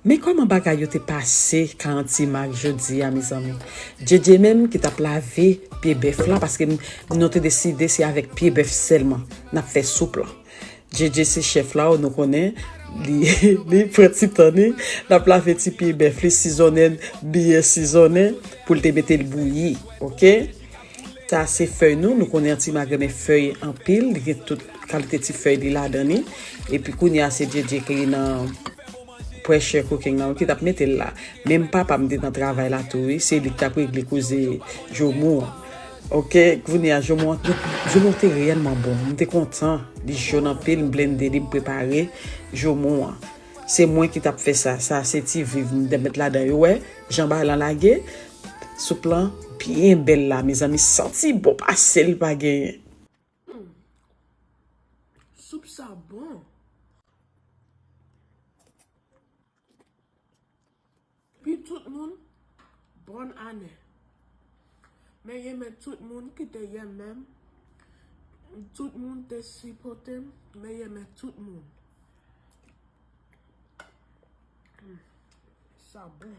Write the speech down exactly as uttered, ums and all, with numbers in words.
Men kòman bagay yo te pase Ka Anti Mak jodi a, mezanmi? Djedje menm ki t ap lave pye bèf la, paske n- nou te deside se avèk pye bèf sèlman n ap fè soup lan. Djedje se chèf la, nou konnen, li, li pran ti tan ni, l ap lave ti pye bèf li, sizonnen, byen sizonnen, pou l te mete l bouyi, oke? Sa se fèy nou, nou konnen Anti Mak renmen fèy anpil, li gen tout kalite ti fèy li ladan li. Epi kounye a se Djedje ki nan pressure cooking nan, ki t ap mete l la. Menm papa m te nan travay la tou, wi. Se li ki t ap regle koze joumou an. Oke, kounye a joumou an, joumou an te reyèlman bon. M te kontan. Li jòn anpil, m blende li, m prepare joumou an. Se mwen ki t ap fè sa. Sa se ti viv m te met ladan yo, wè. Jan bagay lan lage, soup lan byen bèl la, mezanmi, santi bon pase l pa genyen. Soup sa bon. Pi tout moun, bòn ane. Men renmen tout moun ki te renmen m. Tout moun te sipote m. Men renmen tout moun. Sa bon.